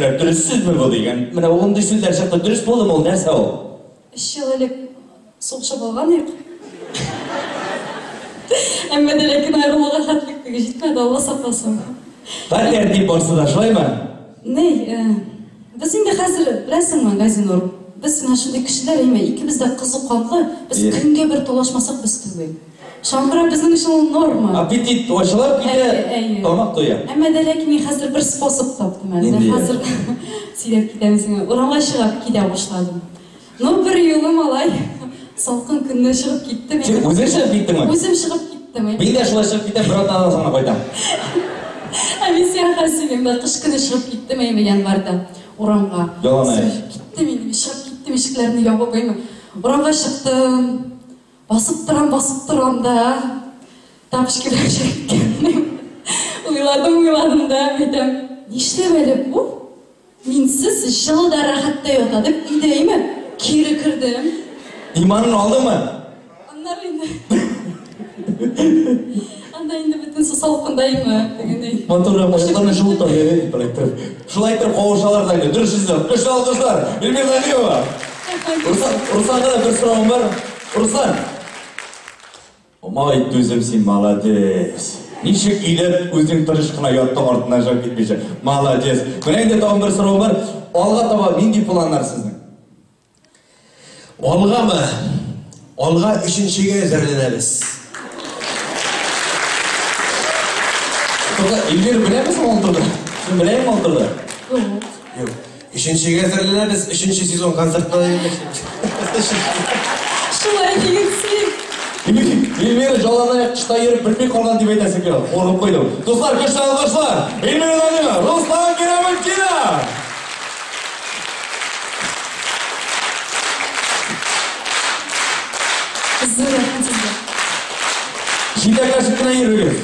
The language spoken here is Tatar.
әйтәләр, дөрес сүзме бу дигән. Менә андый сүзләр чыкты. Дөрес булдымы ул, нәрсә ул? Өч ел элек сугышып алган идек. Әмма дә ләкин аерылуга хәтлек теге җитмәде, Алла сакласын. Бар тәртип барсы да, шулаймы? Ни, без инде хәзер, беләсеңме, Газинур, без менә шундый кешеләр, әйме, икебез дә кызу канлы, без көнгә бер талашмасак, без түгел. Шуңа күрә безнең өчен ул норма. Аппетит ачылып китә, тамак туя. Әмма дә ләкин мин хәзер бер способ таптым әле. Менә хәзер сөйләп китәм сиңа. Урамга чыгып китә башладым. Ну, бер юлы малай салкын көнне чыгып киттем. Син үзең чыгып киттеңме? Үзем чыгып киттем. Мин дә шулай чыгып китәм, бер атнадан соң гына кайтам. Ә мин сиңа хәзер сөйлим, да, кыш көне чыгып киттем, әйме, январьда урамга. Яланаяк. Киттем инде, мин чыгып киттем, ишекләрне ябып, әйме. Урамга чыктым. Басып торам, басып торам да, тапочки белән чыгып киткәнмен. Уйладым, уйладым да, әйтәм, нишләп әле бу? Минсез җылы да рәхәттә ята дип, өйдә име? Кире кердем. Иманын алдыңмы? Аннары инде. Анда инде бөтенесе салкында име, дигәндәй. Матур аякларны җылыта, дип итеп. Шулай итеп кавышалар да инде. Дөрес сүзләр. Көчле алкышлар. Эльмира Галиева. Руслан, Русланга да бер соравым бар. Руслан. Ай, түзем син, молодец. Ничек өйдә үзең тыныч кына яттың артыннан чыгып китмичә. Молодец. Менә инде тагын бер соравым бар. Алга таба нинди планнар сезнең? Алгамы? Алга өченчегә әзерләнәбез. Тукта, Эльвира беләме соң ул турыда? Син беләсеңме ул турыда? Юк. Юк. Өченчегә әзерләнәбез, өченче сезон концертына Шулай диген син. Эльмира жаланаяк тышта йөреп белми калган дип әйтәсең килә. Куркып куйдым. Дуслар, көчле алкышлар. Эльмира Галиева, Руслан Кираметдинов. Зур рәхмәт сезгә. Җитәкләшеп кенә йөрегез.